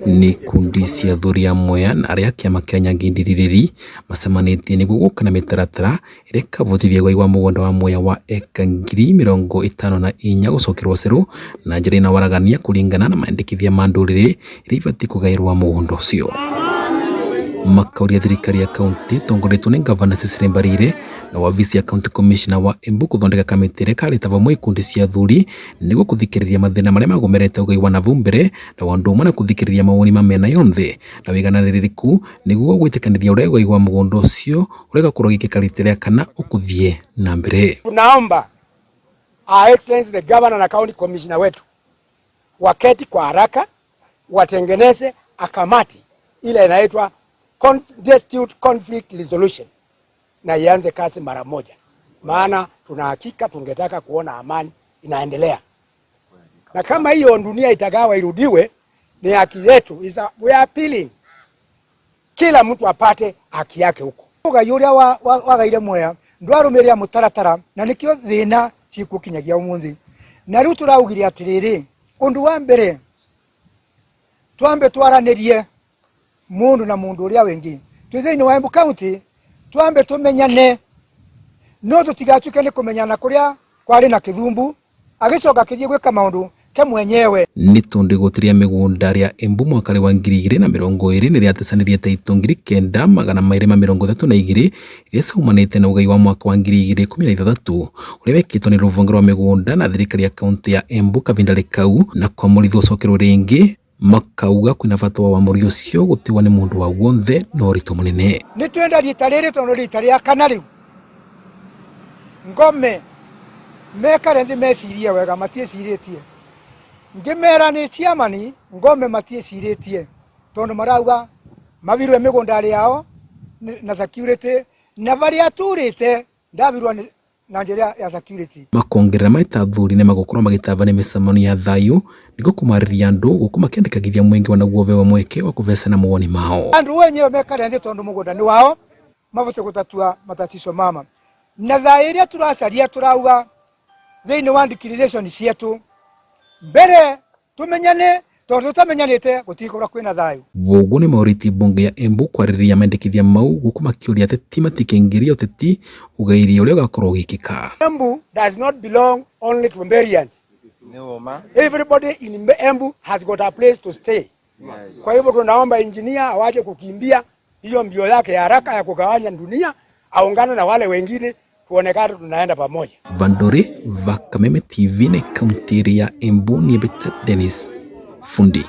Nĩ ikundi cia athuri a Mwea na arĩa a kĩama kĩa Nyangindirĩri macemanĩtie nĩguo gũka na mĩtaratara ĩrĩa ĩkavotithia ũgai wa mũgũnda wa Mwea wa eka 54,000 gũcokerwo Cerũ na njĩra ĩna waragania kũringana na mendekithia ma ndũrĩrĩ iria ibatiĩ kũgaĩrwo mũgũnda ũcio. Makauria thirikari ya kaunti ĩtongoretio nĩ ngavana Cecily Mbarire na wabici ya county commissioner wa Embu gũthondeka kamĩtĩ ĩrĩa ĩkareta vamwe ikundi cia athuri nĩguo kũthikĩrĩria mathĩna marĩa magũmĩrĩte ũgai wa navau mbere na ũndũ ũmwe na kũthikĩrĩria mawoni ma mĩena yonthe na wĩigananĩrĩrĩku nĩguo gwĩtĩkanĩria ũrĩa ũgai wa mũgũnda ũcio ũrĩa ũgakorwo ũgĩkĩka rita rĩa kana ũkũthiĩ na mbere. Tunaomba Her Excellency the Governor na County Commissioner wetu waketi kwa haraka watengeneze akamati ile inaitwa Dispute Conflict Resolution na ianze kazi mara moja, maana tuna hakika tungetaka kuona amani inaendelea, na kama hiyo dunia itagawa irudiwe, ni haki yetu. We are appealing kila mtu apate haki yake huko. Ugai uria wagaire Mwea ndwarumirira mutaratara na nikio thina cikukinyagia umuthi. Na riu turaugire atiriri, undu wa mbere twambe twaranirie mundu na mundu uria wingi twi thiini wa Embu County, twambe tumenyane, no tutigatuike ni kumenyana kuria kwari na kithumbu agicoka kithie gwika maundu ke mwenyewe. Nĩ tondũ igoti rĩa mĩgũnda rĩa Embu mwaka wa 2020 nĩ rĩatecanĩrie taitũ 9232 iria ciaumanĩte na ũgai wa mwaka wa 2016 ũrĩa wekĩtwo nĩ rũhonge rwa mĩgũnda na thirikari ya kaunti ya Embu kavinda kau na kwamũrithwo ũcokerwo rĩngĩ makauga kwĩna bata wa wamũri ũcio gũtiwa nĩ mũndũ wa wonthe na ũritũ mũnene. Nĩ twenda rita rĩrĩ tondũ rita rĩa kana rĩu ngome mekare thĩ mecirie wega, matiĩcirĩtie. Ngĩmera nĩ ciamani ngome matiĩcirĩtie tondũ marauga mavirwe mĩgũnda yao na security na barĩa turĩte ndavirwa na njĩra ya security. Makongerera maita athuri nĩ magũkorwo magĩtabania mĩcemanio ya thayũ nĩguo kũmarĩria andũ gũkũ makĩandĩkagithia mũingĩ onaguo ũvewe mweke wa kũvecana mawoni mao. Andũ wenyewe mekare thĩ tondũ mũgũnda nĩ wao, mavote gũtatua matatizo mama na thayũ ĩrĩa tũracaria. Tũrauga thĩinĩ wa declaration cietu mbere tumenyane, tondu tutamenyanite gutikorwo kwina thayu. Woguo nĩ maũrĩtie mbunge ya Embu kwarĩrĩria mendekithia mau gũkũ makĩũria ateti matikĩingĩrie ũteti ũgairia ũrĩa ũgakorwo ũgĩkĩka. Embu does not belong only to Mberians. Everybody in Embu has got a place to stay. Kwa hivyo tunaomba engineer awache kukimbia hiyo mbio yake ya haraka ya kugawanya dunia, aungane na wale wengine tuonekane tunaenda pamoja. Vandore va Kameme TV na kaunti ya Embu ni Dennis Fundi.